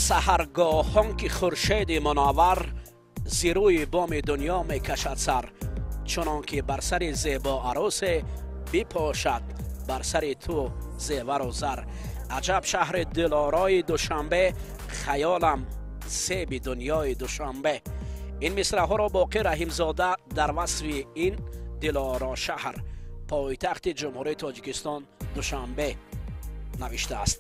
Саҳаргоҳон ки хуршеди мунаввар зи рӯи боми дунё мекашад сар, чунон ки бар сари зебо арӯсе бипошад бар сари ту зевару зар. Аҷаб шаҳри дилорои Душанбе, хаёлам себи дунёи Душанбе. Ин мисраҳоро Боқир Раҳимзода дар васфи ин дилоро шаҳр, пойтахти Ҷумҳурии Тоҷикистон Душанбе навиштааст.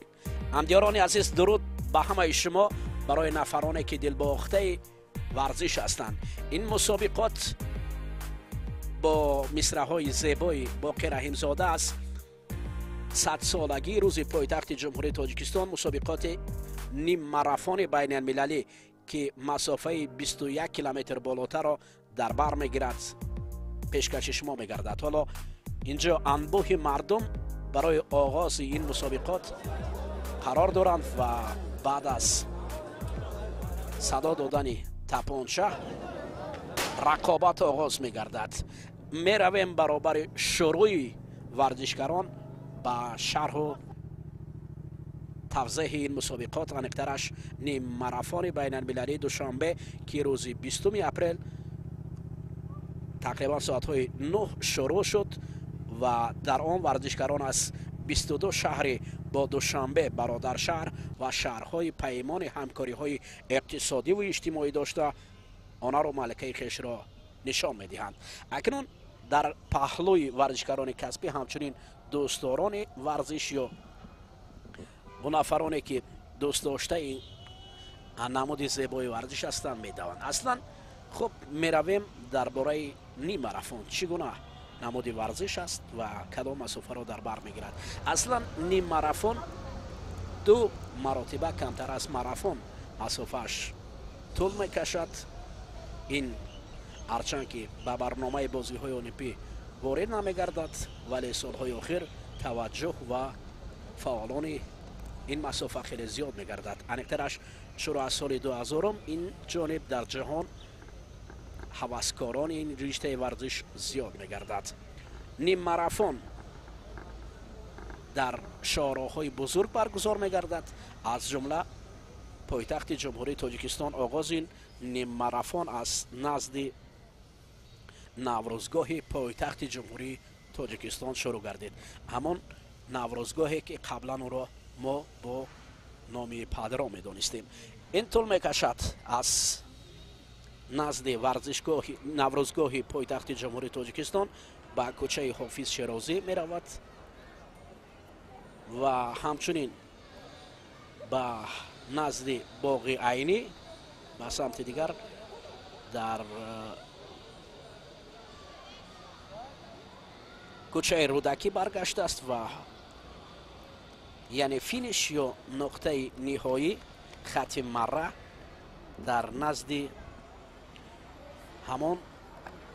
Ҳамдиёрони азиз, дуруд ба ҳамаи шумо барои нафароне ки дилбохтаи варзиш ҳастанд. Ин мусобиқот бо мисраҳои зебои Боқир Раҳимзода аз садсолагии рӯзи пойтахти Ҷумҳурии Тоҷикистон, мусобиқоти ниммарафони байналмилалӣ ки масофаи 21 километр болотарро дар бар мегирад, пешкаши шумо мегардад. Ҳоло инҷо анбӯҳи мардум барои оғози ин мусобиқот қарор доранд ва баъд аз садо додани тапонча рақобат оғоз мегардад. Меравем баробари шурӯи варзишгарон ба шарҳу тавзеҳи ин мусобиқот, аниқтараш ниммарафони байналмилалии Душанбе ки рӯзи 20 апрел тақрибан соатҳои 9 шурӯъ шуд ва дар он варзишгарон аз 22 шаҳри бо Душанбе бародаршаҳр ва шаҳрҳои паймони ҳамкориҳои иқтисодиву иҷтимоӣ дошта онҳоро маликаи хешро нишон медиҳанд. Акнун дар паҳлӯи варзишгарони касбӣ ҳамчунин дӯстдорони варзиш ё нафароне ки дӯстдоштаи намуди зебои варзиш ҳастанд медаванд. Аслан хуб, меравем дар бораи ниммарафон, чӣ гуна намуди варзиш аст ва кадом масофаро дар бар мегирад. Аслан ниммарафон ду маротиба камтар аз марафон масофааш тӯл мекашад. Ин ҳарчанд ки ба барномаи бозиҳои олимпӣ ворид намегардад, вале солҳои охир таваҷҷӯҳ ва фаъолони ин масофа хеле зиёд мегардад. Аниқтараш шурӯъ аз соли 2000 ин ҷониб дар ҷаҳон ҳаваскорони ин риштаи варзиш зиёд мегардад. Ниммарафон дар шоҳроҳҳои бузург баргузор мегардад, аз ҷумла пойтахти Ҷумҳурии Тоҷикистон. Оғози ниммарафон аз назди Наврӯзгоҳи пойтахти Ҷумҳурии Тоҷикистон шурӯъ гардид, ҳамон Наврӯзгоҳе ки қаблан ӯро мо бо номи Падро медонистем. Ин тӯл мекашад аз назди варзишгоҳи Наврӯзгоҳи пойтахти Ҷумҳурии Тоҷикистон ба кӯчаи Ҳофиз Шерозӣ меравад ва ҳамчунин ба назди боғи Айнӣ, ба самти дигар дар кӯчаи Рӯдакӣ баргаштааст ва яъне финиш ё нуқтаи ниҳоӣ хати марра дар назди ҳамон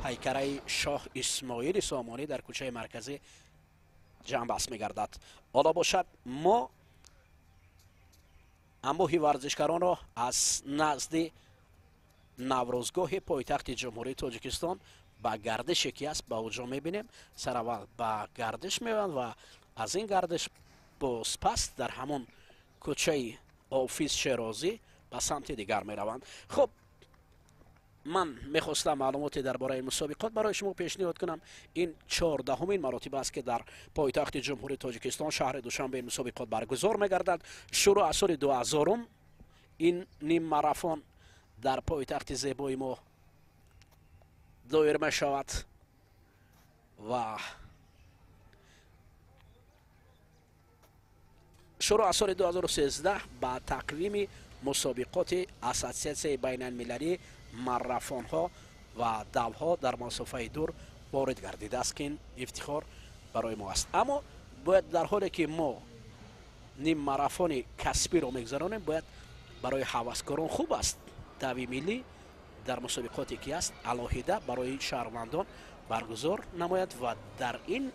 пайкараи шоҳ Исмоили Сомонӣ дар кӯчаи марказӣ ҷамъбаст мегардад. Ҳоло бошад, мо анбӯҳи варзишгаронро аз назди Наврӯзгоҳи пойтахти Ҷумҳурии Тоҷикистон ба гардише ки аст ба уҷо мебинем. Сараввал ба гардиш меоянд ва аз ин гардиш бозпас дар ҳамон кӯчаи Ҳофиз Шерозӣ ба самти дигар мераванд. Хуб, ман мехостам маълумоте дар бораи мусобиқот барои шумо пешниҳод кунам. Ин 14-умин маротиба аст ки дар пойтахти Ҷумҳурии Тоҷикистон шаҳри Душанбе ин мусобиқот баргузор мегардад. Шурӯъ аз соли 2000 ин ниммарафон дар пойтахти зебои мо доир мешавад ва шурӯъ аз соли 2013 ба тақвими мусобиқоти Ассотсиатсияи байналмилалии марафонҳо ва давҳо дар масофаи дур ворид гардидааст, ки ин ифтихор барои мо аст. Аммо бояд дар ҳоле ки мо ниммарафони касбиро мегузаронем, бояд барои ҳаваскорон хуб аст дави миллӣ дар мусобиқоте ки аст алоҳида барои шаҳрвандон баргузор намояд ва дар ин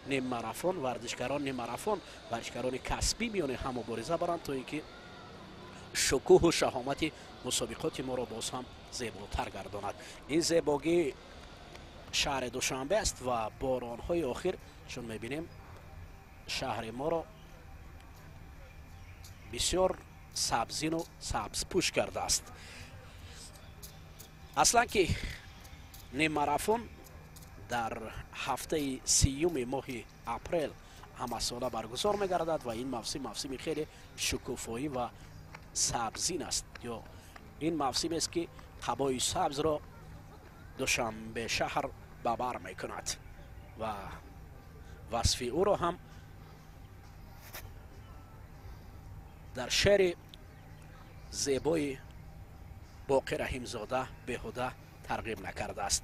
ниммарафон варзишгарон ниммарафон варзишгарони касбӣ миёни ҳам мубориза баранд, то ин ки шукӯҳу шаҳомати мусобиқоти моро боз ҳам зеботар гардонад. Ин зебогии шаҳри Душанбе аст ва боронҳои охир чун мебинем шаҳри моро бисёр Сабзину сабзпӯш кардааст. Аслан ки ниммарафон дар ҳафтаи 30-уми моҳи апрел ҳамасола баргузор мегардад ва ин мавсим мавсими хеле шукуфоӣ ва сабзин аст, ё ин мавсимест ки қабои сабзро Душанбе шаҳр ба бар мекунад ва васфи ӯро ҳам дар шеъри зебои Боқир Раҳимзода беҳуда тарғиб накардааст.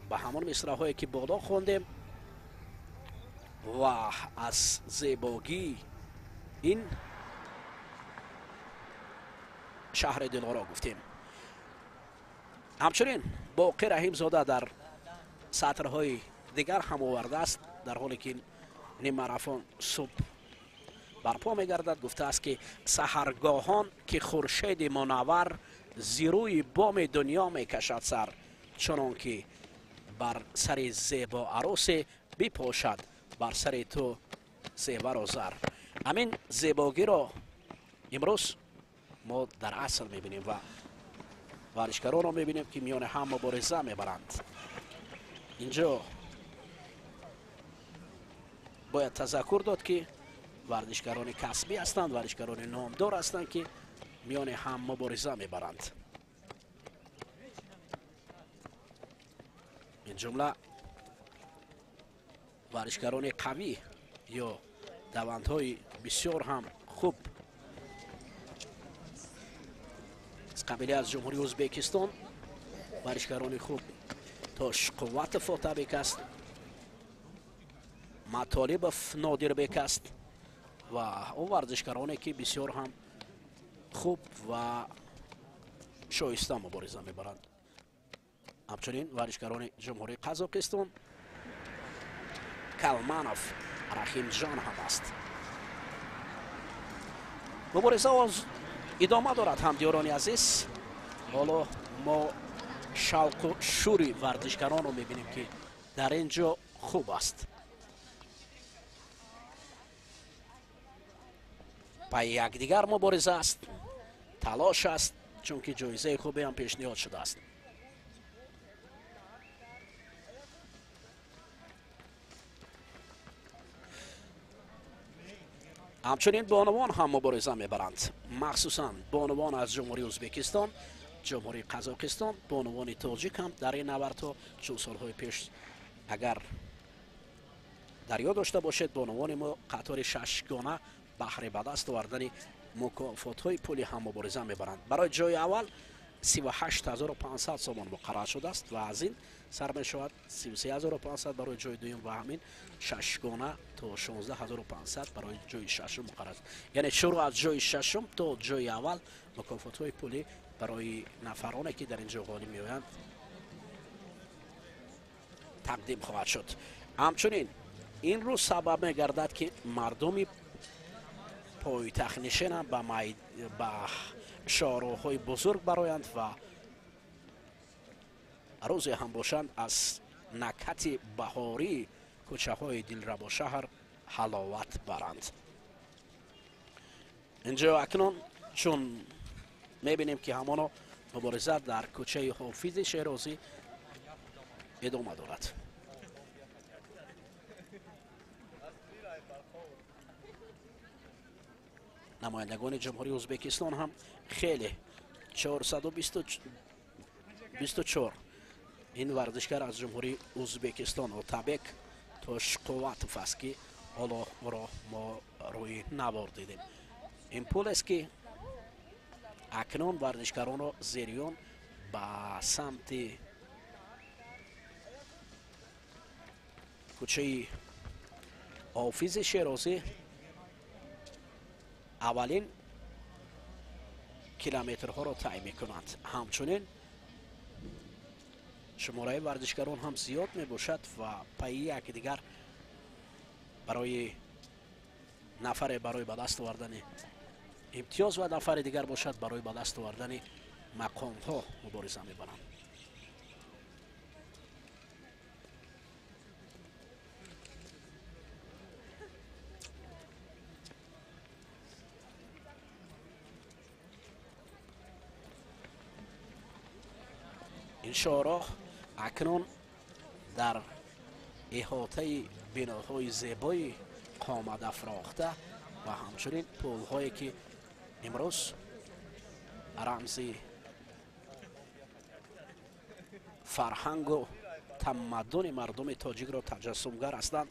Ба ҳамон мисраҳое ки боло хондем ва аз зебогии ин шаҳри дилоро гуфтем. Ҳамчунин Боқир Раҳимзода дар сатрҳои дигар ҳам овардааст, дар ҳоле ки ниммарафон субҳ барпо мегардад, гуфтааст ки саҳаргоҳон ки хуршеди мунаввар зирӯи боми дунё мекашад сар, чунон ки бар сари зебо арусе бипошад бар сари ту зевару зар. Ҳамин зебогиро имрӯз мо дар асл мебинем ва варзишгаронро мебинем ки миёни ҳам мубориза мебаранд. Инҷо бояд тазаккур дод ки варзишгарони касбӣ ҳастанд, варзишгарони номдор ҳастанд ки миёни ҳам мубориза мебаранд. Ин ҷумла варзишгарони қавӣ ё давандҳои бисёр ҳам хуб аз қабили аз Ҷумҳурии Ӯзбекистон варзишгарони хуб Тошқувватов Отабек аст, Матолибов Нодирбек аст ва ӯ варзишгароне ки бисёр ҳам хуб ва шоиста мубориза мебаранд. Ҳамчунин варзишгарони Ҷумҳурии Қазоқистон Калманов Раҳимҷон ҳам аст. Мубориза идома дорад, ҳамдиёрони азиз. Ҳоло мо шавқу шӯри варзишгаронро мебинем ки дар ин ҷо хуб аст. Ба якдигар мубориза аст, талош аст, чунки ҷоизаи хубе ҳам пешниҳод шудааст. Ҳамчунин бонувон ҳам мубориза мебаранд, махсусан бонувон аз Ҷумҳурии Ӯзбекистон, Ҷумҳурии Қазоқистон, бонувони тоҷик ҳам дар ин набардҳо, чун солҳои пеш агар дар ёд дошта бошед, бонувони мо қатори шашгона баҳри ба даст овардани мукофотҳои пули ҳам мубориза мебаранд. Барои ҷои аввал 38500 сомон муқаррар шудааст ва аз ин сар мешавад 33500 барои ҷои дуюм ва ҳамин шашгона то 16500 барои ҷои шашум муқаррар. Яъне шурӯъ аз ҷои шашум то ҷои аввал мукофотҳои пулӣ барои нафароне ки дар ин ҷо ғолиб меоянд тақдим хоҳад шуд. Ҳамчунин ин рӯз сабаб мегардад ки мардуми пойтахтнишинам ба шоҳроҳҳои бузург бароянд ва рӯзе ҳам бошанд аз накҳати баҳории кӯчаҳои дилрабошаҳр ҳаловат баранд. Инҷо акнун чун мебинем ки ҳамоно мубориза дар кӯчаи Ҳофизи Шерозӣ идома дорад. Намояндагони Ҷумҳурии Ӯзбекистон ҳам хеле 424 ин варзишгар аз Ҷумҳурии Ӯзбекистон Отабек Тошқувватов аст ки ҳоло ӯро мо рӯи навор дидем. Ин пулест ки акнун варзишгаронро зериён ба самти кӯчаи Ҳофизи Шерозӣ аввалин километрҳоро тай мекунанд. Ҳамчунин шумораи варзишгарон ҳам зиёд мебошад ва пайи якдигар барои нафаре барои ба даст овардани имтиёз ва нафари дигар бошад барои ба даст овардани мақомҳо мубориза мебаранд. Ин шоҳроҳ акнун дар иҳотаи биноҳои зебои қомадафрохта ва ҳамчунин пулҳое ки имрӯз рамзи фарҳангу тамаддуни мардуми тоҷикро таҷассумгар ҳастанд,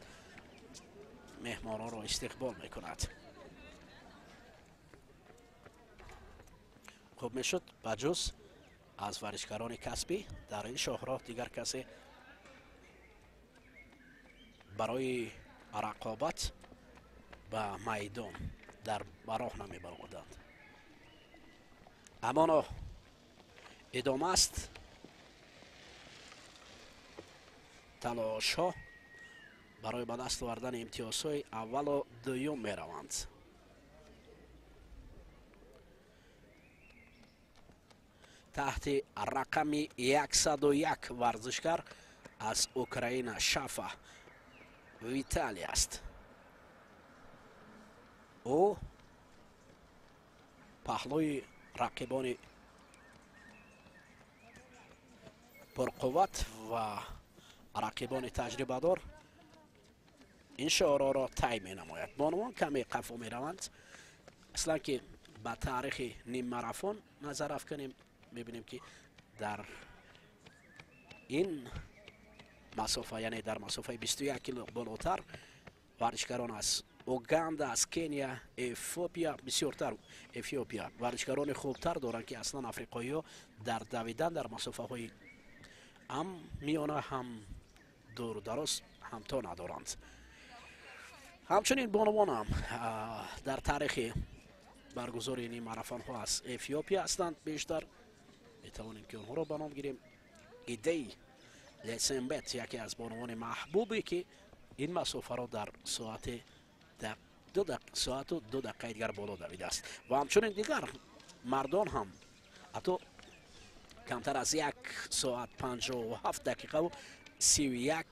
меҳмононро истиқбол мекунад. Хуб мешуд ба ҷуз аз варзишгарони касбӣ дар ин шоҳроҳ дигар касе барои рақобат ба майдон дар ба роҳ намебаромаданд. Амоно идома аст талошҳо барои ба даст овардани имтиёзҳои аввалу дуюм мераванд. Таҳти рақами 101 варзишгар аз Украина Шафа Виталий аст. Ӯ паҳлӯи рақибони пурқувват ва рақибони таҷрибадор ин шоҳроҳро тай менамояд. Бонувон каме қафо мераванд. Аслан ки ба таърихи ниммарафон назар афканем, мебинем ки дар ин масофа, яъне дар масофаи 21 кило болотар, варзишгарон аз Уганда, аз Кения, Эфиопия бисёртар, Эфиопия варзишгарони хубтар доранд, ки аслан африқоиҳо дар давидан дар масофаҳои ҳам миёна ҳам дуру дароз ҳамто надоранд. Ҳамчунин бонувонам дар таърихи баргузори ниммарафонҳо аз Эфиопия ҳастанд бештар. Метавонем ки онҳоро ба ном гирем. Идей Лесембет яке аз бонувони маҳбубе ки ин масофаро дар соати соату 2 дақиқаи дигар боло давидааст. Ва ҳамчунин дигар мардон ҳам ҳатто камтар аз 1 соат 57 дақиқаву 31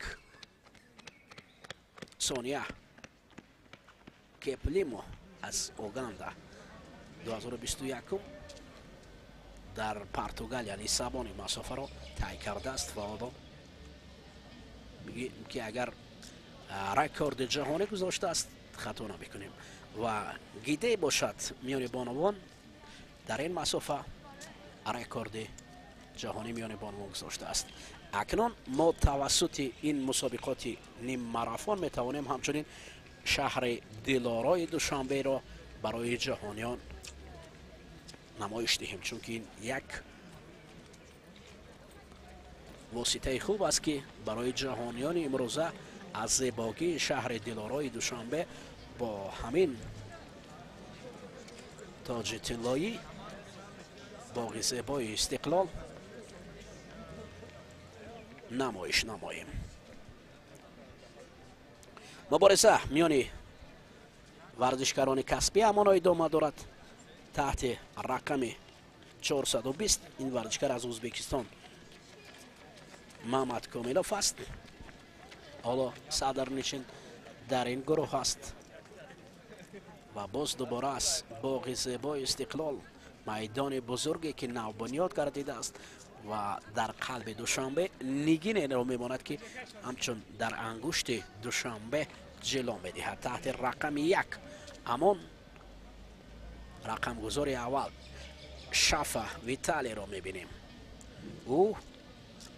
сония Кеплимо аз Уганда 2021 дар Португалия Лиссабон ин масофаро тай кардааст ва ҳоло мегӯем ки агар рекорди ҷаҳонӣ гузоштааст хато намекунем. Ва Гидей бошад миёни бонувон дар ин масофа рекорди ҷаҳонӣ миёни бонувон гузоштааст. Акнун мо тавассути ин мусобиқоти ниммарафон метавонем ҳамчунин шаҳри дилорои Душанберо барои ҷаҳониён намоиш диҳем, чунки ин як воситаи хуб аст ки барои ҷаҳониёни имрӯза аз зебогии шаҳри дилорои Душанбе бо ҳамин тоҷи тиллоӣ, боғи зебои Истиқлол намоиш намоем. Мубориза миёни варзишгарони касбӣ ҳамоно идома дорад. Таҳти рақами 420 ин варзишгар аз Ӯзбекистон Мамад Комилов аст. Ҳоло садрнишин дар ин гурӯҳ аст ва боз дубора аз боғи зебои Истиқлол, майдони бузурге ки навбунёд гардидааст ва дар қалби Душанбе нигинеро мемонад ки ҳамчун дар ангушти Душанбе ҷило медиҳад. Таҳти рақами 1 ҳамон рақамгузори аввал Шафа Виталиро мебинем. Ӯ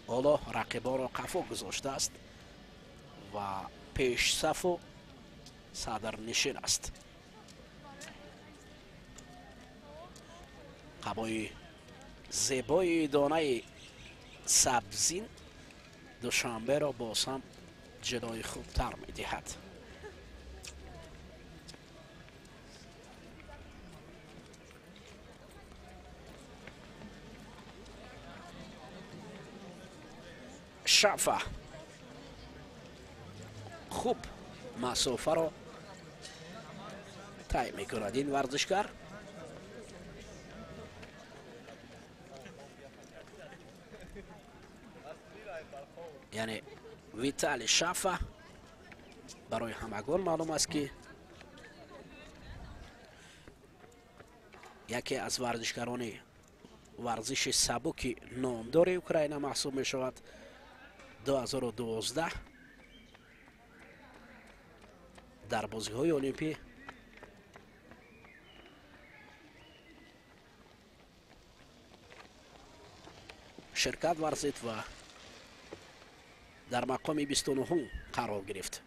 ҳоло рақибонро қафо гузоштааст ва пешсафу садрнишин аст. Қабои зебои донаи сабзин Душанберо боз ҳам ҷилои хубтар медиҳад. Шафа хуб масофаро тай мекунад ин варзишгар. Яъне Виталий Шафа барои ҳамагон маълум аст ки яке аз варзишгарони Варзиши сабуки номдори Украина маҳсуб мешавад. 2012 дар бозиҳои Олимпӣ ширкат варзид ва дар мақоми 29 қарор гирифт.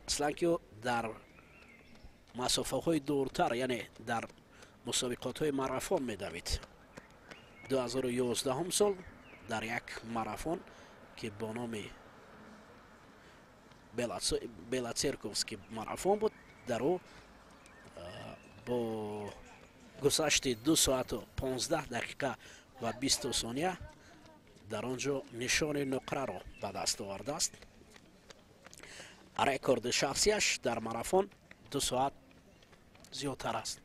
Аслан ки ӯ дар масофаҳои дуртар, яъне дар мусобиқотҳои марафон медавид. 2011 сол дар як марафон, ки бо номи Белоцерковский марафон буд, дар ӯ бо гузашти 2 соату 15 дақиқа ва 20 сония дар он ҷо нишони нуқраро ба даст овардааст. Рекорди шахсияш дар марафон 2 соат зиёдтар аст.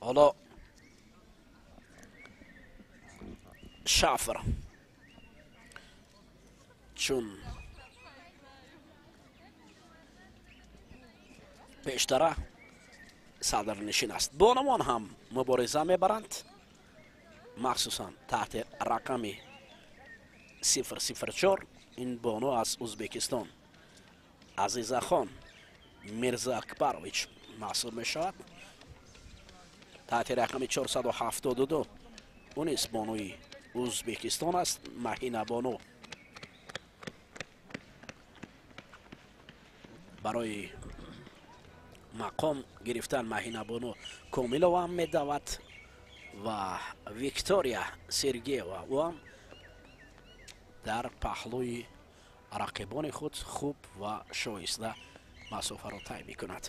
Ҳоло Шафр чун пештара садрнишин аст, бонувон ҳам мубориза мебаранд, махсусан таҳти рақами 004. Ин бону аз Узбекистон Азизахон Мирзоакбарович маҳсуб мешавад. Таҳти рақами 472 ӯ низ бонуи Узбекистон аст, Маҳина бону. Барои мақом гирифтан Маҳина бону Комилова ҳам медавад ва Виктория Сергеева, ӯ ҳам дар паҳлӯи рақибони худ хуб ва шоиста масофаро тай мекунад.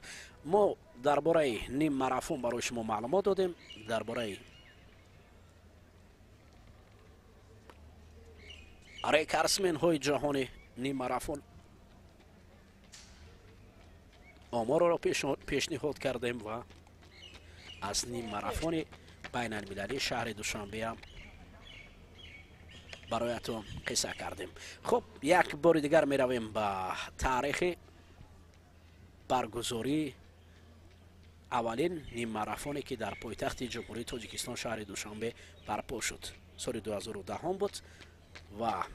Мо дар бораи ним марафон барои шумо маълумот додем, дар бораи рекордсменҳои ҷаҳони ним марафон оморро пешниҳод кардем ва аз ним марафони байналмилалии шаҳри Душанбеам бароятон қисса кардем. Хуб, як бори дигар меравем ба таърихи баргузории аввалин ниммарафоне, ки дар пойтахти Ҷумҳурии Тоҷикистон шаҳри Душанбе барпо шуд. Соли 2010 буд ва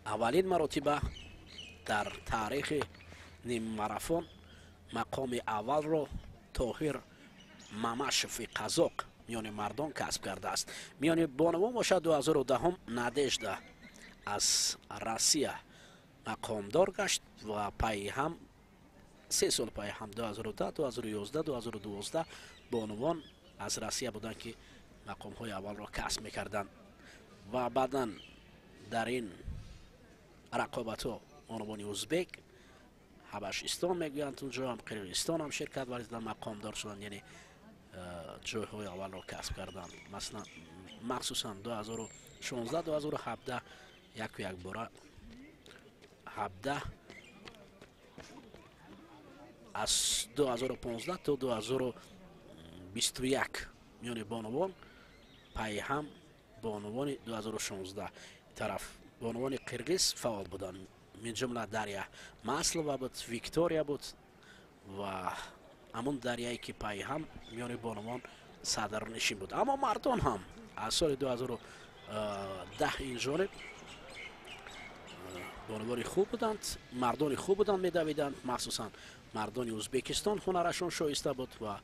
аввалин маротиба дар таърихи ниммарафон мақоми аввалро Тоҳир Мамашеви қазоқ миёни мардон касб кардааст. Миёни бонувон бошад, 2010 Надежда аз Россия мақомдор гашт ва пайи ҳам 3 сол пайи ҳам 2010, 2011, 2012 бонувон аз Россия буданд, ки мақомҳои аввалро касб мекарданд ва баъдан дар ин рақобатҳо бонувони узбек, Ҳабашистон мегӯянд, унҷо ҳам Қирғизистон ҳам ширкат варзиданд, мақомдор шуданд, яъне ҷойҳои аввалро касб карданд. Масалан, махсусан 2016, 2017 яку якбора 17 аз 2015 то 2021 миёни бонувон пайи ҳам бонувони 2016 тараф бонувони қирғиз фаъол буданд. Мин ҷумла Дарья Маслова буд, Виктория буд ва ҳамон Дарьяе, ки пайи ҳам миёни бонувон садрнишин буд. Аммо мардон ҳам аз соли 2010 ин ҷониб бонувони хуб буданд, мардони хуб буданд, медавиданд. Махсусан мардони Узбекистон ҳунарашон шоиста буд ва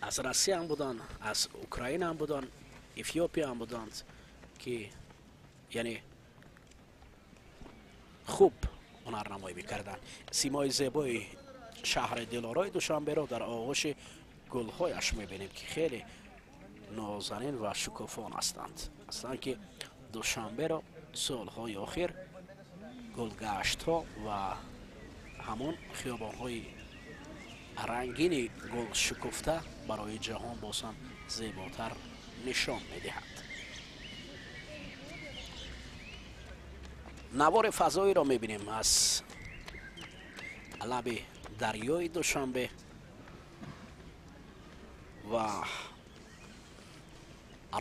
аз Россия ҳам буданд, аз Украина ҳам буданд, Эфиопия ҳам буданд, ки яъне хуб ҳунарнамоӣ мекарданд. Симои зебои шаҳри Дилорои Душанберо дар оғӯши гулҳояш мебинем, ки хеле нозанин ва шукуфон ҳастанд. Аслан ки Душанберо солҳои охир гулгаштҳо ва ҳамон хиёбонҳои рангини гулшукуфта барои ҷаҳон боз ҳам зеботар нишон медиҳад. Навори фазоиро мебинем аз лаби дарёи Душанбе. Ва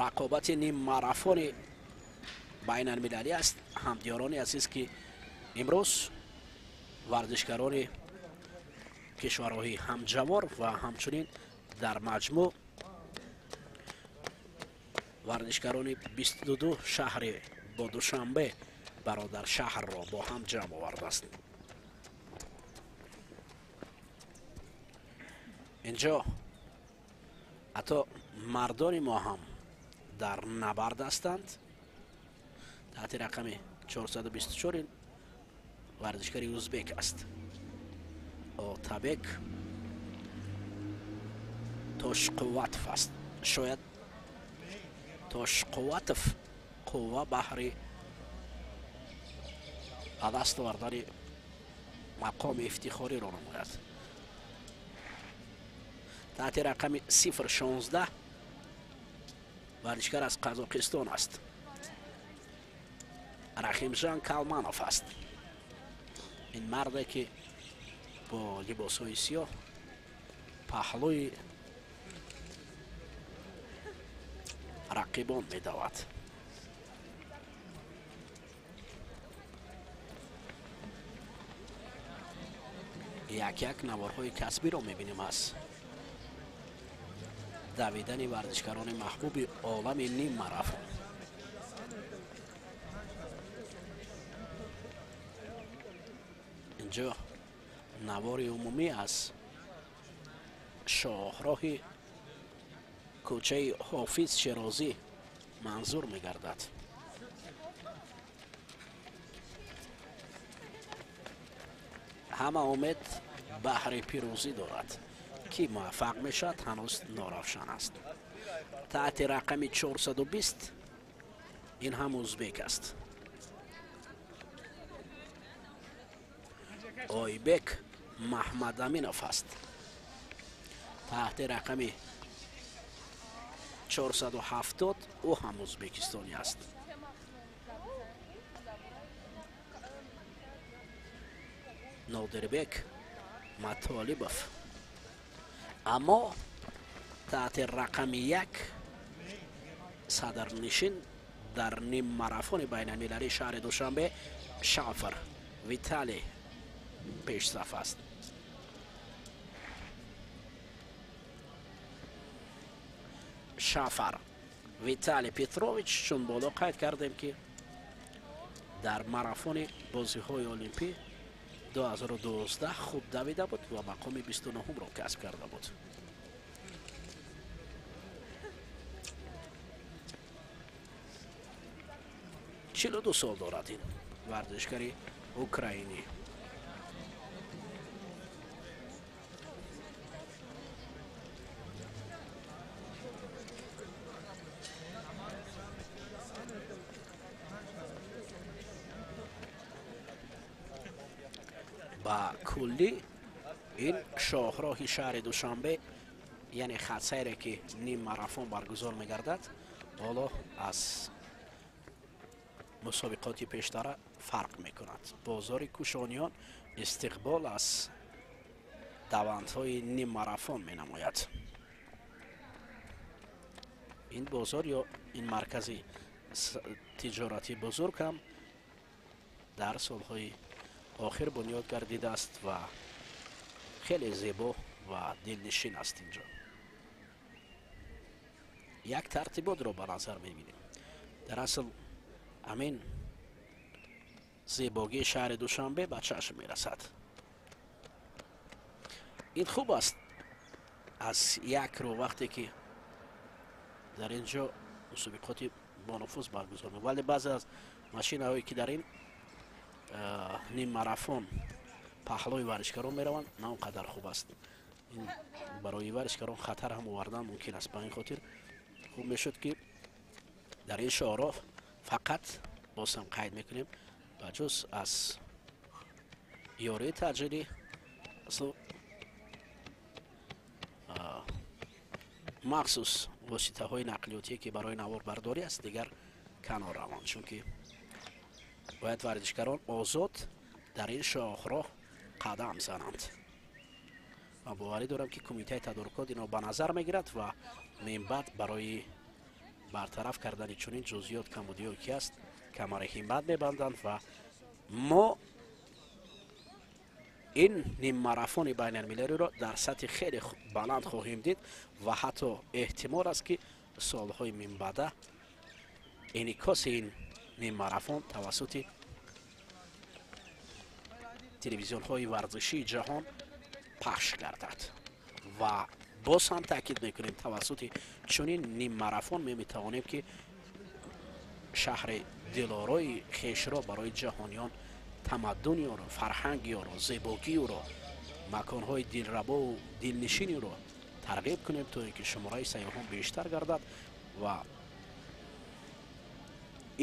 рақобати ниммарафони байналмилалӣ аст. Ҳамдиёрони азиз, ки имрӯз варзишгарони кишварҳои ҳамҷавор ва ҳамчунин дар маҷмӯъ варзишгарони 22 шаҳри бо Душанбе бародар шаҳрро бо ҳам ҷамъ овардааст. Инҷо ҳатто мардони мо ҳам дар набард ҳастанд. Таҳти рақами 424 варзишгари узбек аст. Отабек Тошқувватов аст. Шояд Тошқувватов қувва баҳри ба даст овардани мақоми ифтихориро намояд. Таҳти рақами 016 варзишгар аз Қазоқистон аст. Рахимжан Калманов аст. Ин марде ки бо либосҳои сиёҳ паҳлӯи рақибон медавад. Як-як наворҳои касбиро мебинем аз давидани варзишгарони маҳбуби олами ниммарафон. Инҷо навори умумӣ аз шоҳроҳи кӯчаи Ҳофиз Шерозӣ манзур мегардад. Ҳама умед баҳри пирӯзӣ дорад. Ки муваффақ мешавад ҳанӯз норавшан аст. Таҳти рақами 420 ин ҳам узбек аст. Ойбек Маҳмадаминов аст. Таҳти рақами 470 ӯ ҳам узбекистонӣ аст. Нодирбек Матолибов. Аммо таҳти рақами 1 садрнишин дар ниммарафони байналмилалии шаҳри Душанбе Шафар Виталий пешсаф аст. Шафар Виталий Петрович, чун боло қайд кардем ки дар марафони бозиҳои олимпӣ 2012 хуб давида буд ва мақоми 29-ро касб карда буд. 42 сол дорад ин варзишгари украинӣ. Ба куллӣ ин шоҳроҳи шаҳри Душанбе, яъне хатсайре ки ниммарафон баргузор мегардад, ҳоло аз мусобиқоти пештара фарқ мекунад. Бозори Кушониён истиқбол аз давандҳои ниммарафон менамояд. Ин бозор ё ин маркази тиҷоратии бузург ҳам дар солҳои охир бунёд гардидааст ва хеле зебо ва дилнишин аст. Инҷо як тартиботро ба назар мебинем. Дар асл ҳамин зебогии шаҳри Душанбе ба чашм мерасад. Ин хуб аст аз як рӯ, вақте ки дар ин ҷо мусобиқоти бонуфуз баргузор мешавад, вале баъзе аз машинаҳое ки дар ин ниммарафон паҳлӯи варзишгарон мераванд, на он қадар хуб аст. Ин барои варзишгарон хатар ҳам овардан мумкин аст. Ба ин хотир хуб мешуд ки дар ин шоҳроҳ фақат, боз ҳам қайд мекунем, ба ҷуз аз ёрии таъҷилӣ махсус воситаҳои нақлиётие ки барои наворбардорӣ аст, дигар канор раванд, чунки бояд варзишгарон озод дар ин шоҳроҳ қадам зананд Ман боварӣ дорам, ки кумитаи тадорукот инро ба назар мегирад ва минбаъд барои бартараф кардани чунин ҷузъиёт, камбудиҳое ки аст, камари ҳиммат мебанданд ва мо ин ниммарафони байналмилалиро дар сатҳи хеле баланд хоҳем дид ва ҳатто эҳтимол аст, ки солҳои минбаъда инъикоси ин ниммарафон тавассути телевизионҳои варзишии ҷаҳон пахш гардад. Ва боз ҳам таъкид мекунем, тавассути чунин ниммарафон метавонем, ки шаҳри дилорои хешро барои ҷаҳониён, тамаддуни ӯро, фарҳанги ӯро, зебогии ӯро, маконҳои дилрабову дилнишини ӯро тарғиб кунем, то ин ки шумораи сайёҳон бештар гардад ва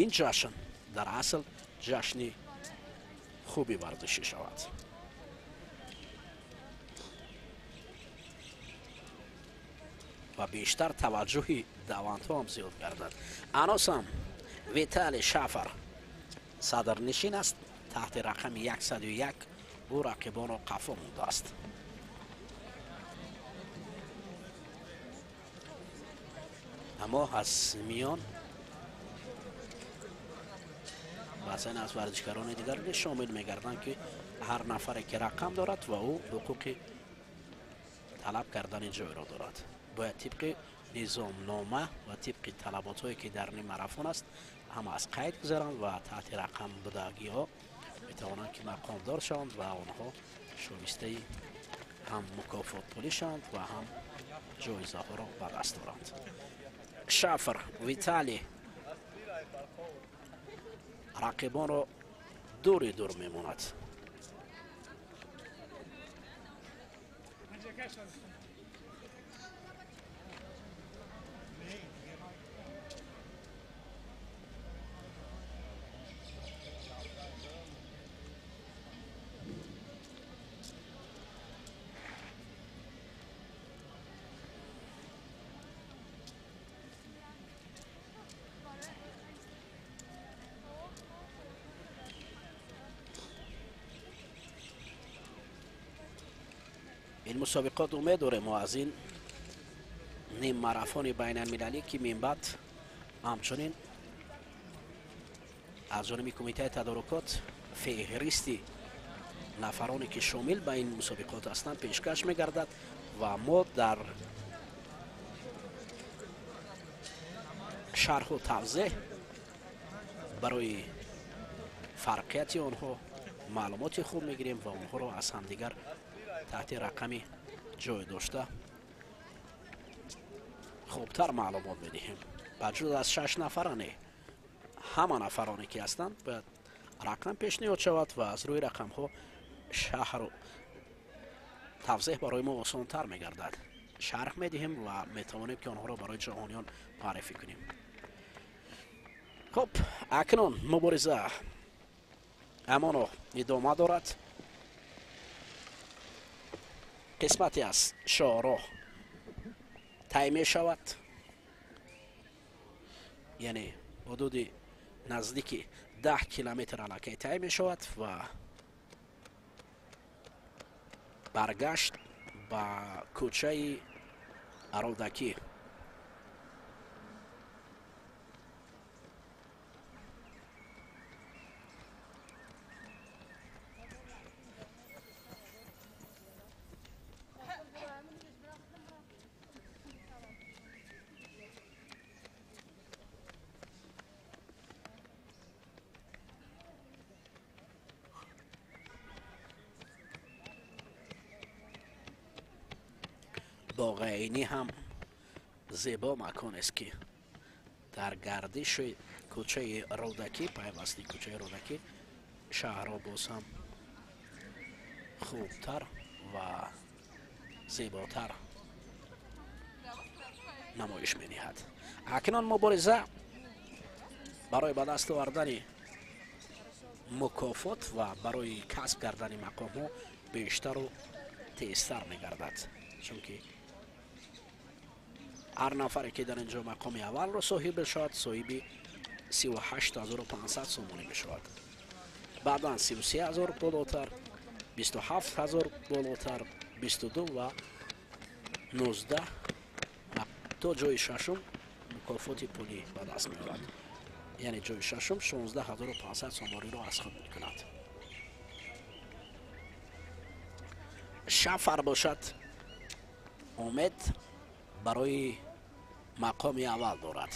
ин ҷашн дар асл ҷашни хуби варзишӣ шавад. Ва бештар таваҷҷӯҳи давандҳо ҳам зиёд гардад. Аносам Виталий Шафар садрнишин аст, таҳти рақами 101 ӯ рақибонро қафо мондааст. Аммо аз миён баъзан аз варзишгарони дигар низ шомил мегарданд, ки ҳар нафаре ки рақам дорад ва ӯ ҳуқуқи талаб кардани ҷойро дорад, бояд тибқи низомнома ва тибқи талаботҳое ки дар ниммарафон аст, ҳама аз қайд гузаранд ва таҳти рақам будагиҳо метавонанд, ки мақомдор шаванд ва онҳо шоистаи ҳам мукофотпулӣ шаванд ва ҳам ҷоизаҳоро ба даст оранд. Шафр Виталий рақибонро дури дур мемонад. Ин мусобиқот умед дорем мо аз ин ниммарафони байналмилалӣ, ки минбаъд ҳамчунин аз ҷониби кумитаи тадорукот феҳристи нафароне ки шомил ба ин мусобиқот ҳастанд пешкаш мегардад ва мо дар шарҳу тавзеҳ барои фарқияти онҳо маълумоти хуб мегирем ва онҳоро аз ҳамдигар таҳти рақами ҷой дошта хубтар маълумот медиҳем. Ба ҷуз аз 6 нафаране, ҳама нафароне ки ҳастанд бояд рақам пешниҳод шавад ва аз рӯи рақамҳо шаҳру тавзеҳ барои мо осонтар мегардад. Шарҳ медиҳем ва метавонем, ки онҳоро барои ҷаҳониён муаррифӣ кунем. Хуб, акнун мубориза амоно идома дорад. Қисмате аз шоҳроҳ тай мешавад, яъне ҳудуди наздики 10 километр аллакай тай мешавад ва баргашт ба кӯчаи Рӯдакӣ. Боғайнӣ ҳам зебо макон аст, ки дар гардиши кӯчаи Рӯдакӣ, пайвасти кӯчаи Рӯдакӣ, шаҳрҳо боз ҳам хубтар ва зеботар намоиш медиҳад. Акнун мубориза барои ба даст овардани мукофот ва барои касб кардани мақомҳо бештару тезтар мегардад, чунки ҳар нафаре ки дар ин ҷо мақоми аввалро соҳиб бишавад, соҳиби 38 500 сомонӣ мешавад, баъдан 33 000 болотар, 27 000 болотар, 22 ва 19 то ҷои шашум мукофоти пулӣ ба даст меорад. Яъне ҷои шашум 16500 сомониро аз худ мекунад. Шафар бошад, умед барои мақоми аввал дорад.